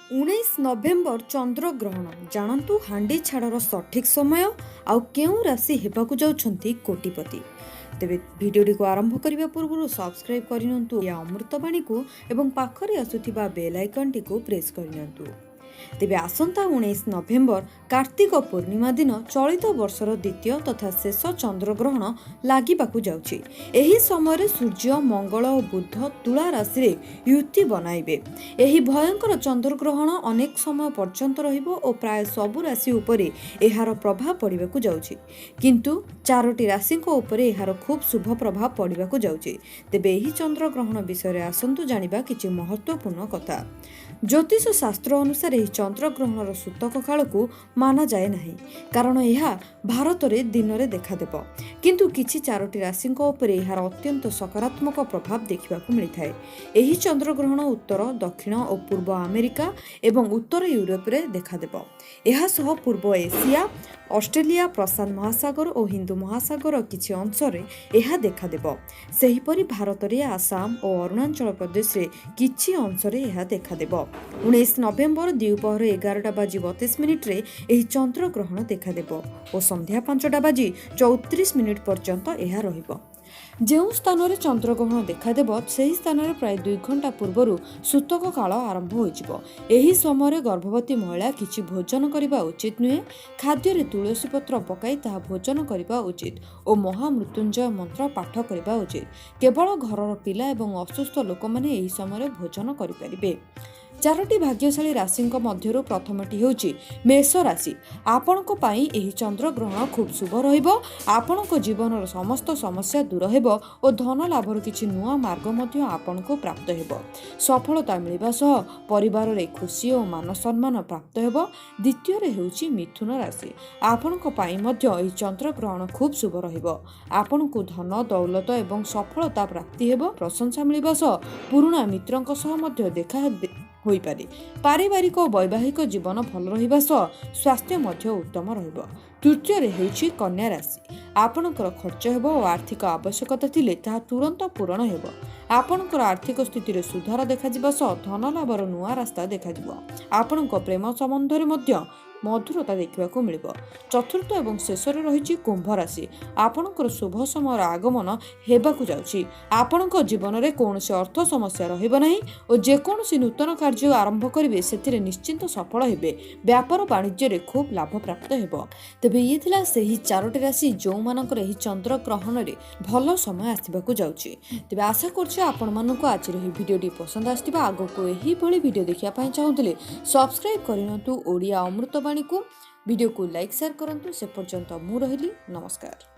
19 November ଚନ୍ଦ୍ରଗ୍ରହଣ, ଜାଣନ୍ତୁ ହାଣ୍ଡି ଛାଡ଼ର ସଠିକ୍ ସମୟ ଆଉ କେଉଁ ରାଶି ହେବାକୁ ଯାଉଛନ୍ତି କୋଟିପତି। ତେବେ ଭିଡ଼ିଓଟିକୁ ଆରମ୍ଭ କରିବା ପୂର୍ବରୁ ସବସ୍କ୍ରାଇବ୍ କରିନିଅନ୍ତୁ ୟା ଅମୃତବାଣୀକୁ ଏବଂ ପାଖରେ ଆସୁଥିବା ବେଲ୍ ଆଇକନ୍ଟିକୁ ପ୍ରେସ୍ କରିନିଅନ୍ତୁ। ତେବେ ଆସନ୍ତା 19 ନଭେମ୍ବର କାର୍ତ୍ତିକ ପୂର୍ଣ୍ଣିମା ଦିନ ଚଳିତ ବର୍ଷର ଦ୍ୱିତୀୟ ତଥା ଶେଷ ଚନ୍ଦ୍ରଗ୍ରହଣ ଲାଗିବାକୁ ଯାଉଛି। ଏହି ସମୟରେ ସୂର୍ଯ୍ୟ, ମଙ୍ଗଳ ଓ ବୁଧ ତୁଳା ରାଶିରେ ୟୁତି ବନାଇବେ। ଏହି ଭୟଙ୍କର ଚନ୍ଦ୍ରଗ୍ରହଣ ଅନେକ ସମୟ ପର୍ଯ୍ୟନ୍ତ ରହିବ ଓ ପ୍ରାୟ ସବୁ ରାଶି ଉପରେ ଏହାର ପ୍ରଭାବ ପଡ଼ିବାକୁ ଯାଉଛି। କିନ୍ତୁ ଚାରୋଟି ରାଶିଙ୍କ ଉପରେ ଏହାର ଖୁବ୍ ଶୁଭ ପ୍ରଭାବ ପଡ଼ିବାକୁ ଯାଉଛି। ତେବେ ଏହି ଚନ୍ଦ୍ରଗ୍ରହଣ ବିଷୟରେ ଆସନ୍ତୁ ଜାଣିବା କିଛି ମହତ୍ତ୍ୱପୂର୍ଣ୍ଣ କଥା। ଜ୍ୟୋତିଷ ଶାସ୍ତ୍ର ଅନୁସାରେ ଏହି ଚନ୍ଦ୍ରଗ୍ରହଣର ସୂତକ କାଳକୁ ମାନାଯାଏ ନାହିଁ, କାରଣ ଏହା ଭାରତରେ ଦିନରେ ଦେଖାଦେବ। କିନ୍ତୁ କିଛି ଚାରୋଟି ରାଶିଙ୍କ ଉପରେ ଏହାର ଅତ୍ୟନ୍ତ ସକାରାତ୍ମକ ପ୍ରଭାବ ଦେଖିବାକୁ ମିଳିଥାଏ। ଏହି ଚନ୍ଦ୍ରଗ୍ରହଣ ଉତ୍ତର, ଦକ୍ଷିଣ ଓ ପୂର୍ବ ଆମେରିକା ଏବଂ ଉତ୍ତର ୟୁରୋପରେ ଦେଖାଦେବ। ଏହା ସହ ପୂର୍ବ ଏସିଆ, ଅଷ୍ଟ୍ରେଲିଆ, ପ୍ରଶାନ୍ତ ମହାସାଗର ଓ ହିନ୍ଦୁ ମହାସାଗର କିଛି ଅଂଶରେ ଏହା ଦେଖାଦେବ। ସେହିପରି ଭାରତରେ ଆସାମ ଓ ଅରୁଣାଚଳ ପ୍ରଦେଶରେ କିଛି ଅଂଶରେ ଏହା ଦେଖାଦେବ। 19 ନଭେମ୍ବର ଦ୍ୱିପହର 11ଟା ବାଜି 32 ମିନିଟ୍ରେ ଏହି ଚନ୍ଦ୍ରଗ୍ରହଣ ଦେଖାଦେବ ଓ ସନ୍ଧ୍ୟା 5ଟା ବାଜି 34 ମିନିଟ୍ ପର୍ଯ୍ୟନ୍ତ ଏହା ରହିବ। ଯେଉଁ ସ୍ଥାନରେ ଚନ୍ଦ୍ରଗ୍ରହଣ ଦେଖାଦେବ, ସେହି ସ୍ଥାନରେ ପ୍ରାୟ 2 ଘଣ୍ଟା ପୂର୍ବରୁ ସୂତକ କାଳ ଆରମ୍ଭ ହୋଇଯିବ। ଏହି ସମୟରେ ଗର୍ଭବତୀ ମହିଳା କିଛି ଭୋଜନ କରିବା ଉଚିତ ନୁହେଁ। ଖାଦ୍ୟରେ ତୁଳସୀ ପତ୍ର ପକାଇ ତାହା ଭୋଜନ କରିବା ଉଚିତ ଓ ମହାମୃତ୍ୟୁଞ୍ଜୟ ମନ୍ତ୍ର ପାଠ କରିବା ଉଚିତ। କେବଳ ଘରର ପିଲା ଏବଂ ଅସୁସ୍ଥ ଲୋକମାନେ ଏହି ସମୟରେ ଭୋଜନ କରିପାରିବେ। ଚାରୋଟି ଭାଗ୍ୟଶାଳୀ ରାଶିଙ୍କ ମଧ୍ୟରୁ ପ୍ରଥମଟି ହେଉଛି ମେଷ ରାଶି। ଆପଣଙ୍କ ପାଇଁ ଏହି ଚନ୍ଦ୍ରଗ୍ରହଣ ଖୁବ୍ ଶୁଭ ରହିବ। ଆପଣଙ୍କ ଜୀବନର ସମସ୍ତ ସମସ୍ୟା ଦୂର ହେବ ଓ ଧନ ଲାଭର କିଛି ନୂଆ ମାର୍ଗ ମଧ୍ୟ ଆପଣଙ୍କୁ ପ୍ରାପ୍ତ ହେବ। ସଫଳତା ମିଳିବା ସହ ପରିବାରରେ ଖୁସି ଓ ମାନ ସମ୍ମାନ ପ୍ରାପ୍ତ ହେବ। ଦ୍ୱିତୀୟରେ ହେଉଛି ମିଥୁନ ରାଶି। ଆପଣଙ୍କ ପାଇଁ ମଧ୍ୟ ଏହି ଚନ୍ଦ୍ରଗ୍ରହଣ ଖୁବ୍ ଶୁଭ ରହିବ। ଆପଣଙ୍କୁ ଧନ, ଦୌଲତ ଏବଂ ସଫଳତା ପ୍ରାପ୍ତି ହେବ। ପ୍ରଶଂସା ମିଳିବା ସହ ପୁରୁଣା ମିତ୍ରଙ୍କ ସହ ମଧ୍ୟ ଦେଖା ହୋଇପାରେ। ପାରିବାରିକ ଓ ବୈବାହିକ ଜୀବନ ଭଲ ରହିବା ସହ ସ୍ୱାସ୍ଥ୍ୟ ମଧ୍ୟ ଉତ୍ତମ ରହିବ। ତୃତୀୟରେ ହେଉଛି କନ୍ୟା ରାଶି। ଆପଣଙ୍କର ଖର୍ଚ୍ଚ ହେବ ଓ ଆର୍ଥିକ ଆବଶ୍ୟକତା ଥିଲେ ତାହା ତୁରନ୍ତ ପୂରଣ ହେବ। ଆପଣଙ୍କର ଆର୍ଥିକ ସ୍ଥିତିରେ ସୁଧାର ଦେଖାଯିବା ସହ ଧନ ଲାଭର ନୂଆ ରାସ୍ତା ଦେଖାଯିବ। ଆପଣଙ୍କ ପ୍ରେମ ସମ୍ବନ୍ଧରେ ମଧ୍ୟ ମଧୁରତା ଦେଖିବାକୁ ମିଳିବ। ଚତୁର୍ଥ ଏବଂ ଶେଷରେ ରହିଛି କୁମ୍ଭ ରାଶି। ଆପଣଙ୍କର ଶୁଭ ସମୟର ଆଗମନ ହେବାକୁ ଯାଉଛି। ଆପଣଙ୍କ ଜୀବନରେ କୌଣସି ଅର୍ଥ ସମସ୍ୟା ରହିବ ନାହିଁ ଓ ଯେକୌଣସି ନୂତନ କାର୍ଯ୍ୟ ଆରମ୍ଭ କରିବେ, ସେଥିରେ ନିଶ୍ଚିନ୍ତ ସଫଳ ହେବେ। ବ୍ୟାପାର ବାଣିଜ୍ୟରେ ଖୁବ୍ ଲାଭ ପ୍ରାପ୍ତ ହେବ। ତେବେ ଇଏ ଥିଲା ସେହି ଚାରୋଟି ରାଶି, ଯେଉଁମାନଙ୍କର ଏହି ଚନ୍ଦ୍ରଗ୍ରହଣରେ ଭଲ ସମୟ ଆସିବାକୁ ଯାଉଛି। ତେବେ ଆଶା କରୁଛି ଆପଣମାନଙ୍କୁ ଆଜିର ଏହି ଭିଡ଼ିଓଟି ପସନ୍ଦ ଆସିଥିବ। ଆଗକୁ ଏହିଭଳି ଭିଡ଼ିଓ ଦେଖିବା ପାଇଁ ଚାହୁଁଥିଲେ ସବସ୍କ୍ରାଇବ୍ କରିନିଅନ୍ତୁ ଓଡ଼ିଆ ଅମୃତବାଣୀକୁ। ଭିଡ଼ିଓକୁ ଲାଇକ୍, ସେୟାର କରନ୍ତୁ। ସେ ପର୍ଯ୍ୟନ୍ତ ମୁଁ ରହିଲି, ନମସ୍କାର।